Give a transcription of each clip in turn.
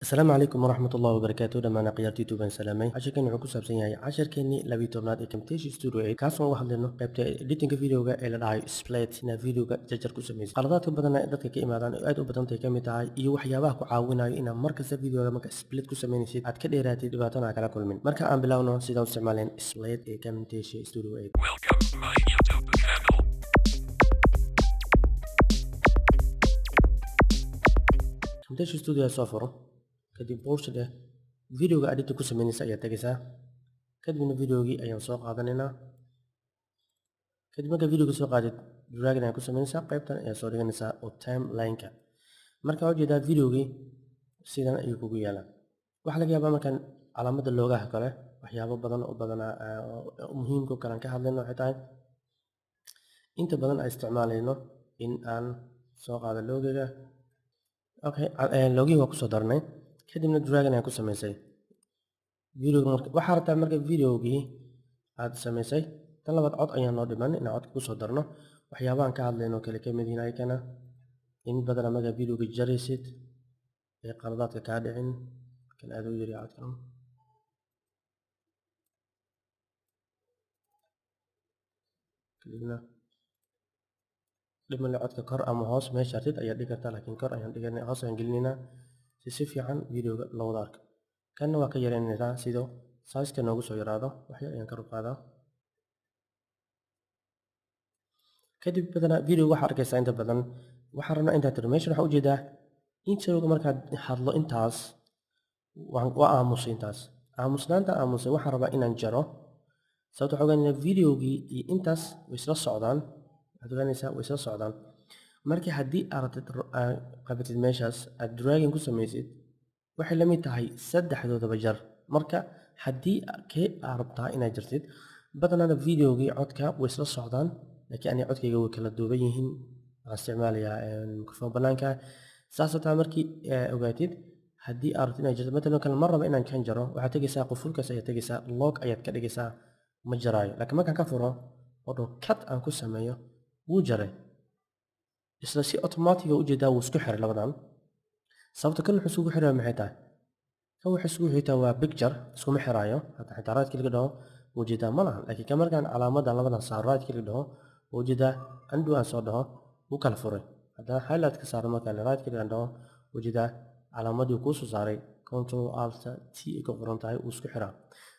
Asalaamu calaykum waraxmat ullahi wabarakaatu. Dhammaan akhyaarta YouTube aan salaamay. Casharkan wuxuu ku saabsan yahay casharkeenii 12aad ee Camtasia Studio 8, kaasoo uga hadlayno qaybta editingka videoga ee la dhahayo split, inaad videoga jarjar ku samaysid. Qaladaadka badan ee dadka ka imaadaan oo aad u badantahay ka mid tahay, iyo waxyaabaha ku caawinayo inaad markasta videoga marka split ku samaynaysid aad ka dheeraatid, dhibaatana aad kala kulmin. Marka aan bilowno sidaan u isticmaaleen split ee Camtasia Studio 8. Welcome to my YouTube channel. Camtasia Studio soo furo, kadib browser dheh, videoga editing ku samaynaysa ayaad tegaysaa, kadibna videogii ayaan soo qaadanaynaa. Kadib markaa videoga soo qaadid, drag ayaa ku samaynaysaa, qaybtan ayaa soo dhiganaysaa oo timeline-ka. Marka waxaa ujeedaa videogii sidan ayuu kugu yaalaa. Waxaa laga yaabaa markaan calaamadda loogaha kale waxyaabo badan oo badanaa oo muhiimka oo kale aan ka hadlayno waxay tahay inta badan aan isticmaalayno in aan soo qaado logoga. Okay, logihii waa kusoo darnay, kadibna drag ayaan ku samaysay videoga. Marka waxaa rabtaa marka videogii aad samaysay, tan labaad cod ayaan noo dhiman inaan codka kusoo darno. Waxyaabahan ka hadlayno kale ka mid yihiin ayakana in badanaa markaa videoga jaraysid ee qaladaadka kaa dhicin. Kan aad u yari codkan. Kadibna dhib male, codka kor ama hoos meesha artid ayaad dhigi kartaa, laakiin kor ayaan dhiganay, hoos ayaan gelinaynaa si si fiican videoga loo wada arko. Kanna waa ka yareynaysaa sidoo size-ka noogu soo yaraado, wax yar ayaan kor u qaadaa. Kadib badanaa videoga waxaa arkaysaa inta badan waxaan rabnaa intaan tiro. Meeshan waxaan ujeedaa introga markaad hadlo intaas waa aamusay. Intaas aamusnaanta aamusay waxaan rabaa inaan jaro, sababta waxaa ogaanaysaa videogii iyo intaas way isla socdaan. Waxaad ogaanaysaa way isla socdaan. Markii haddii aad rabtid aad qabatid meeshaas aad dragging ku samaysid, waxay la mid tahay saddexdoodaba jar. Marka haddii kee aad rabtaa inaad jartid, badanaana videogii codka way isla socdaan, laakiin aniga codkayga way kala duwan yihiin. Waxaan isticmaalayaa microphone banaanka saas taa. Markii ogaatid haddii aad rabtid inaad jarto, matalan kale ma rabo inaan kan jaro, waxaad tegaysaa qufulkaas ayaad tegaysaa, lock ayaad ka dhigaysaa, ma jaraayo. Laakiin markaan ka furo oo dhow cut aan ku sameeyo, wuu jaray isla si automatic ah. Ujeedaa wuu isku xiray labadan. Sababta kan wuxuu isugu xiraya maxay tahay? Kan wuxuu isugu xitaa waa picture, iskuma xiraayo. Hadda xitaa right click dhaho, ujeedaa ma lahan. Laakiin kan markaan calaamadan labadan saaro, right click dhaho, ujeedaa undo aan soo dhaho, wuu kala furay. Haddana highlight ka saaro, markaan right click aan dhaho, ujeedaa calaamadii kuu soo saaray Control Alt T ay ku qoran tahay, wuu isku xiraa.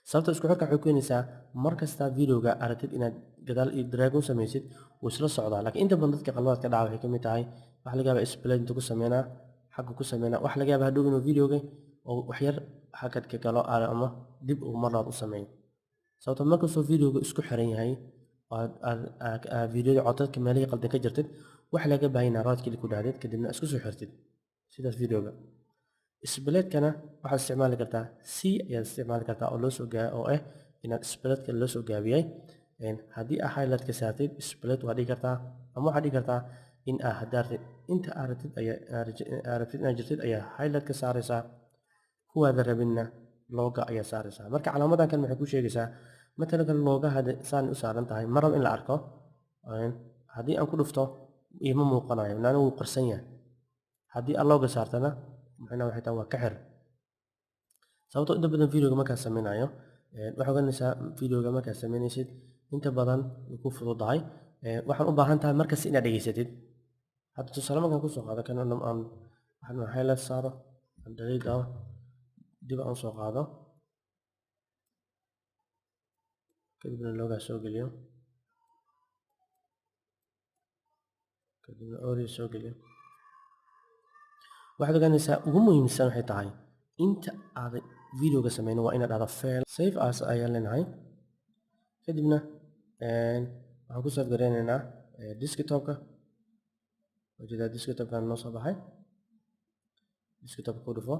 Sababta isku xirka waxay keenaysaa mar kasta videoga aragtid inaad gadaal iyo drag u samaysid, wuu isla socdaa. Laakiin inta badan dadka qaladaadka dhaca waxay ka mid tahay waxaa laga yaabaa split inta ku sameynaa, xagga ku sameynaa, waxaa laga yaabaa hadhow inuu videoga oo waxyar hakad ka galo ama dib uu mar labaad u sameeyo. Sababta markastoo videoga isku xiran yahay aad videoda codadka meelihii qaldan ka jirtid, waxa laga baahan yahay right click ku dhahdid, kadibna isku soo xirtid sidaas videoga. Splitkana waxaad isticmaali kartaa C ayaad isticmaali kartaa oo loo soo gaa oo ah inaad splitka loo soo gaabiyey. Haddii aad highlight ka saartid, split waa dhigi kartaa, ama waxaad dhigi kartaa in aad haddaa rabtid inta aad rabtid ayaa aad rabtid inaad jirtid ayaa highlight ka saaraysaa, kuwaada rabinna lockga ayaa saaraysaa. Marka calaamadan kan maxay ku sheegaysaa? Matalan kan lockga hadda saan u saaran tahay, ma rabo in la arko. Haddii aan ku dhufto iima muuqanayo, laana wuu qarsan yahay. Haddii aad lockga saartana, macnaha waxay tahay waa ka xir. Sababtoo inta badan videoga markaan sameynayo, waxaa ogaanaysaa videoga markaad sameynaysid inta badan way ku fududahay. Waxaan u baahan tahay markasta inaad dhegeysatid. Hadda tusaale markaan kusoo qaado kan oo dhan, aan waxaan highlight saaro, aan delete dhaho, dib aan usoo qaado, kadibna lockgaa soo geliyo, kadibna audio soo geliyo, waxaad ogaanaysaa ugu muhiimsan waxay tahay inta aadan videoga sameynin waa inaad dhahdo file, save as ayaan leenahay. Kadibna waxaan ku save gareynaynaa desktopka. Ujeedaa desktopkan noo soo baxay, desktopka ku dhufo,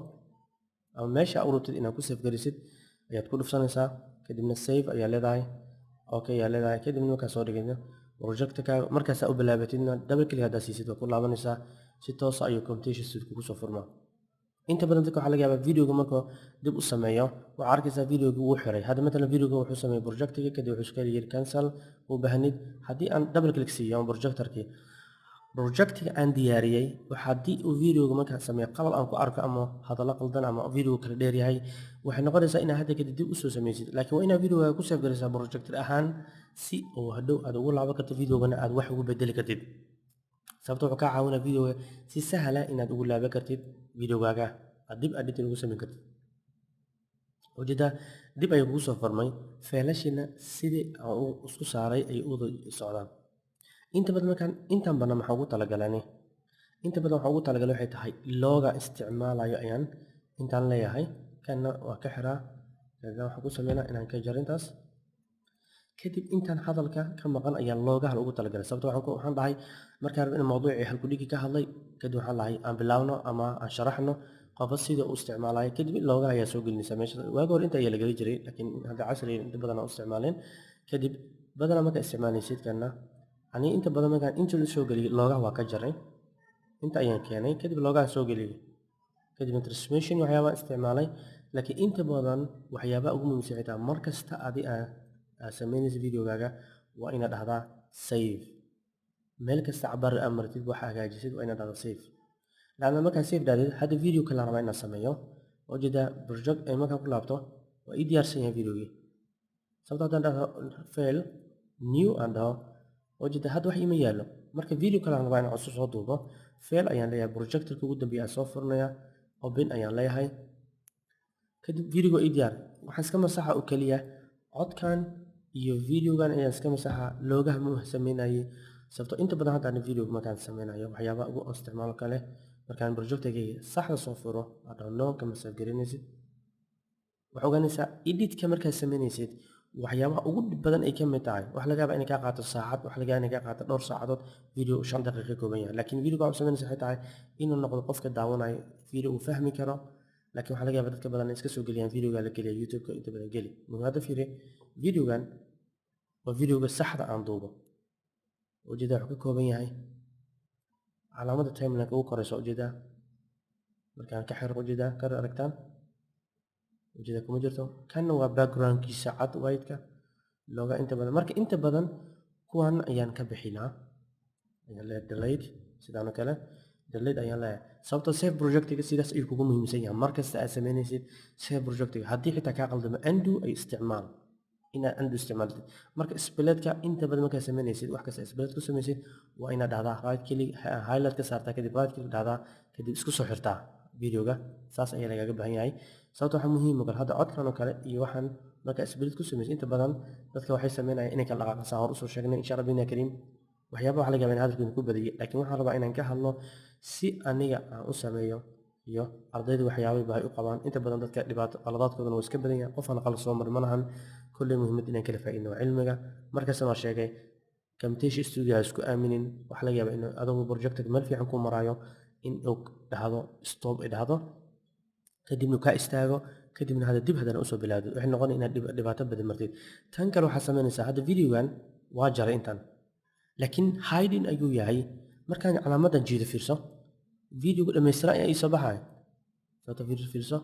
ama meesha aad u rabtid inaad ku save garisid ayaad ku dhufsanaysaa, kadibna save ayaa leedahay, okay ayaa leedahay. Kadibna markaa soo dhigayno projectkaaga, markaasaa u bilaabatidna, double click haddaa siisid waa ku laabanaysaa, si toosa ayuu Camtasia Studio kugu soo furmaa. Inta badan dadka waxaa laga yaabaa videoga markuu dib u sameeyo, waxaa arkaysaa videoga wuu xiray. Hadda matalan videoga wuxuu sameeyey projectiga, kadib wuxuu iska yiri cancel u baahnid. Haddii aan double click siiyo ama projectorkii Projectiga aan diyaariyey waxa haddii uu videoga markaan sameeyo qalad aan ku arko ama hadallo qaldan ama videoga kala dheer yahay, waxay noqonaysaa inaad hadda kadib dib usoo sameysid. Laakiin waa inaad videoga ku save garaysaa projector ahaan, si uu hadhow aad ugu laaban karto videogana aad wax ugu bedeli kartid. Sababta wuxuu kaa caawinaa videoga si sahla inaad ugu laaban kartid videogaaga, aad dib editing ugu samayn kartid. Ujeedaa dib ayuu kugu soo furmay feelashina sidii aan u isku saaray ay u wada socdaan. Inta badan markaan intaan badan maxaa ugu talagalani? Inta badan waxaan ugu talagalay waxay tahay looga isticmaalayo ayaan intaan leeyahay. Kanna waa ka xiraa, kadibna waxaan ku sameynaa inaan ka jaro intaas. Kadib intaan hadalka ka maqan ayaan loogaha ugu talagalay. Sababta waxaan dhahay markaan rabo in mawduucii halkudhigi ka hadlay, kadib waxaan dhahay aan bilaawno ama aan sharaxno qofba sida uu isticmaalayo. Kadib loogaha ayaa soo gelinaysa meesha. Waagi hore inta ayaa la geli jiray, laakiin hadda casriga inta badan aan u isticmaaleen. Kadib badanaa markaa isticmaalaysid kanna, ani inta badan markaan inta la soo geliyay loogaha waa ka jaray, inta ayaan keenay, kadib loogaha soo geliyay, kadib transmission waxyaabaa isticmaalay. Laakiin inta badan waxyaabaha ugu muhiimsan xitaa mar kasta adi aa sameynaysa videogaaga waa inaad dhahdaa save. Meel kasta cabaar aad martid waxa hagaajisid waa inaad dhahdaa save. Laanna markaa save dhahdid, hadda video kale rabaa inaan sameeyo. Ujeedaa project ay markaan ku laabto waa ii diyaarsan yahay videogii. Sababta haddaan dhaho file, new aan dhaho, ujeeda hadda wax iima yaallo. Marka video kale aan rabaa inaan cusub soo duubo, file ayaan leeyahay, projectorka ugu dambeeya aan soo furinayaa, open ayaan leeyahay. Kadib videoga ii diyaar. Waxaan iska masaxa oo keliya codkan iyo videogan ayaan iska masaxa. Loogaha ma sameynayay, sababtoo inta badan hadda aan videoga markaan sameynayo waxyaabaha ugu isticmaalo kale markaan projectorkayga saxda soo furo aan dhaho no, kama save garinaysid. Waxaa ogaanaysaa editka markaad sameynaysid waxyaabaha ugu dhib badan ay ka mid tahay. Waxa laga yaabaa inay kaa qaato saacad, waxa laga yaabaa inay kaa qaato dhowr saacadood video 5 daqiiqo kooban yahay. Laakiin videoga waxaa sameynaysa waxay tahay inuu noqdo qofka daawanayo video uu fahmi karo. Laakiin waxaa laga yaabaa dadka badan inay iska soo geliyaan videoga la geliya YouTube-ka inta badan geli. Muhiim hadda fiiri, videogan waa videoga saxda aan duubo. Ujeedaa wuxuu ka kooban yahay calaamadda timeline ugu koreysa. Ujeedaa markaan ka xiro, ujeedaa ka aragtaan, ujeeda kuma jirto. Kanna waa backgroundkiisa cad, white-ka looga inta badan. Marka inta badan kuwan ayaan ka bixinaa, ayaan leeyahay delete. Sidaan oo kale delete ayaan leeyahay, sababtoo save projectiga sidaas ayuu kugu muhiimsan yahay. Mar kasta aad sameynaysid save projectiga, haddii xitaa kaa qaldamo, undo ay isticmaal, inaad undo isticmaaltid. Marka splitka inta badan markaad sameynaysid, wax kasta split ku samaysid, waa inaad dhahdaa right click, highlight ka saartaa, kadib right click dhahdaa, kadib isku soo xirtaa videoga. Saas ayaa lagaga baahan yahay. Sababta waxaa muhiim oo kale hadda codkan oo kale iyo waxaan markaa split ku samaysid, inta badan dadka waxay sameynayaan inay kala dhaqaaqaan, saan hor usoo sheegnay. Insha Allah bina kariim, waxyaaba waxa laga yaabaa in hadalkiina ku badiyay, laakiin waxaan rabaa inaan ka hadlo si aniga aan u sameeyo iyo ardaydu waxyaabay baahi u qabaan. Inta badan dadka dhibaato qaladaadkoodana waa iska badan yahay, qof aan qalad soo marin ma lahan. Kolley muhiimad inaan kala faa'iidno waa cilmiga. Markastana waa sheegay, Camtasia Studio ha isku aaminin. Waxaa laga yaabaa in adigu projector meel fiican ku maraayo in uu dhahdo stop ay dhahdo, kadibna uu kaa istaago, kadibna hadda dib haddana usoo bilaawdid, waxay noqon inaad dhibaato badan martid. Tan kale waxaa samaynaysaa, hadda videogan waa jaray intan, laakiin hiding ayuu yahay. Markaan calaamadan jiido, fiirso, videoga dhammaystiran ayaa ii soo baxaya. Sababta fiirso, fiirso,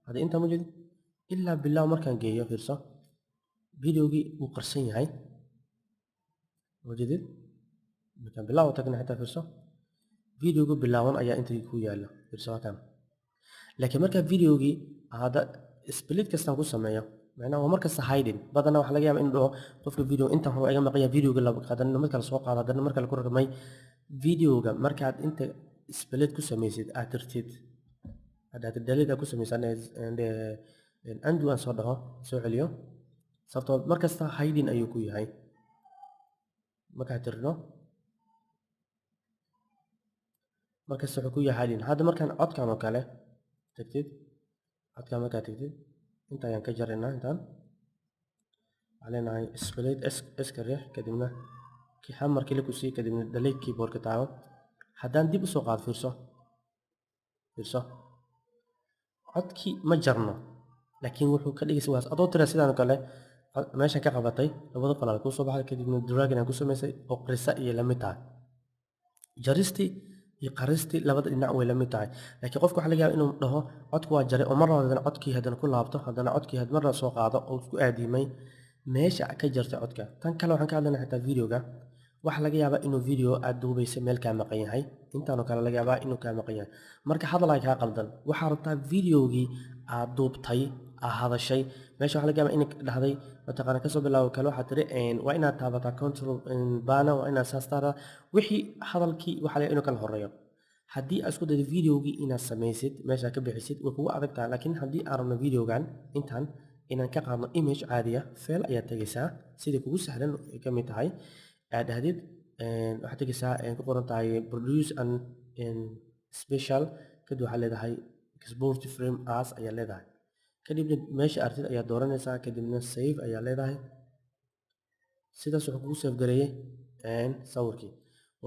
hadda intaan ma jeedid ilaa bilaaw markaan geeyo, fiirso, videogii wuu qarsan yahay, ma jeedid? Markaan bilaaw tagna xitaa, fiirso, videoga bilaawan ayaa inta ku yaala, fiirso, waa kan. Laakiin markaa videogii hadda split kastaan ku sameeyo, macnaha waa markasta hiding. Badanaa waxaa laga yaabaa in dhaho qofka video intan hore iga maqanya, videoga la haddana mid kale soo qaado, haddana mar kale ku rarmay videoga. Markaad inta split ku samaysid, aad tirtid, haddaad delete aad ku samaysid, undo aan soo dhaho, soo celiyo, sababtoo markasta hiding ayuu ku yahay. Markaad tirno, markasta wuxuu ku yahay hiding. Hadda markaan codkan oo kale tagtid, codkan markaad tagtid, inta ayaan ka jaraynaa. Intaan waxaan leenahay split, s ka riix, kadibna hammer click ku sii, kadibna delete keyboard ka taabo. Haddaan dib usoo qaado, fiirso, fiirso, codkii ma jarno, laakiin wuxuu ka dhigaysa waas adoo tira sidaan oo kale meeshan ka qabatay, labada falaal kuu soo baxday, kadibna dragon aan ku samaysay oo qarisa iyo la mid tahay. Jaristii iyo qaristii labada dhinac way la mid tahay. Laakiin qofka waxaa laga yaabaa inuu dhaho codku waa jaray oo mar labaad haddana codkii haddana ku laabto, haddana codkii mar labaad soo qaado oo isku aadimay meesha ka jartay codka. Tan kale waxaan ka hadlaynaa xitaa videoga. Waxaa laga yaabaa inuu video aad duubaysa meel kaa maqan yahay. Intaanoo kale laga yaabaa inuu kaa maqan yahay. Marka hadal ay kaa qaldan, waxaa rabtaa videogii aad duubtay, aad hadashay. Meesha waxaa laga yaabaa inay dhahday, mataqaana, kasoo bilaabo kale. Waxaa tiri waa inaad taabataa control bana, waa inaad saas taadaa. Wixii hadalkii waxaa laga inuu kala horeeyo. Haddii aad isku daydo videogii inaad samaysid, meesha ka bixisid, way kugu adag tahay. Laakiin haddii aan rabno videogan intaan inaan ka qaadno image caadiya, file ayaad tegaysaa. Sida kugu sahlan ay ka mid tahay aad dhahdid, waxaad tegaysaa ku qoran tahay produce and special. Kadib waxaad leedahay export frame as ayaa leedahay. Kadibna meesha artid ayaad dooranaysaa, kadibna save ayaa leedahay. Sidaas wuxuu kugu save gareeyey sawirkii.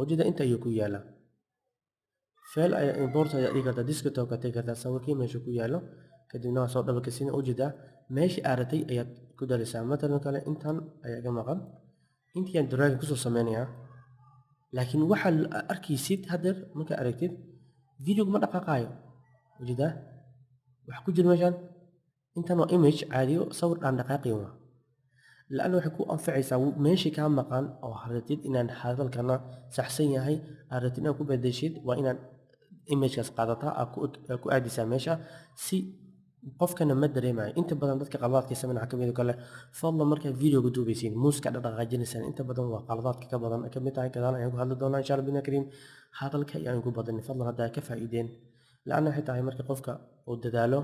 Ujeeda inta ayuu ku yaalaa. File ayaa import ayaa dhigi kartaa, desktop ka tegi kartaa, sawirkii meesha ku yaalo, kadibna waa soo double click. Ujeedaa meeshii aad ratay ayaad ku daraysaa. Matalan kale intan ayaa iga maqan, intii aan drag kusoo sameynayaa. Laakiin waxaa arkaysid haddeer markaa aragtid videoga ma dhaqaaqaayo. Ujeedaa waxa ku jira meeshan intan waa image caadiyo, sawir aan dhaqaaqayn waa laanna. Waxay ku anfacaysaa meeshii kaa maqan oo ratid inaan hadalkana saxsan yahay, aad ratid inaad ku bedeshid, waa inaad imagekaas qaadataa, aad ku aadisaa meesha, si qofkana ma dareemayo. Inta badan dadka qaladaadka sameyn waxaa kamid kale, fadlan markaad videoga duubaysiin, muuska dhaqaaqajinaysaan. Inta badan waa qaladaadka ka badan ka mid tahay. Gadaal ayaan ku hadli doonaa, insha Allah bina kariim. Hadalka ayaan ku badanin, fadlan, haddaa ka faa'iideen. Laanna waxay tahay marka qofka uu dadaalo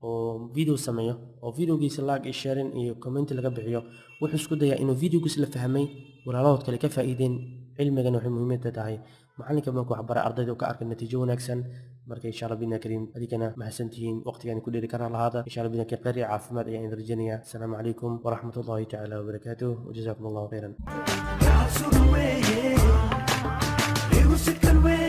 oo video sameeyo oo videogiisa like iyo sharing iyo comment laga bixiyo, wuxuu isku dayaa inuu videogiisa la fahmay, walaalahood kale ka faa'iideen. Cilmigana waxay muhiimada tahay macalinka markuu waxbara ardayda uu ka arkay natiijo wanaagsan. Marka insha Allah bina kariim, adigana mahadsantihiin waqtigaan ku dheeri karaa lahaada. Insha Allah bina kariim, khayr iyo caafimaad ayaan idin rajaynayaa. Asalaamu calaykum waraxmat ullahi tacaala wabarakaatuh, wajazaakum allahu khayran. Gacal sugan weeye, igu sikan weeye.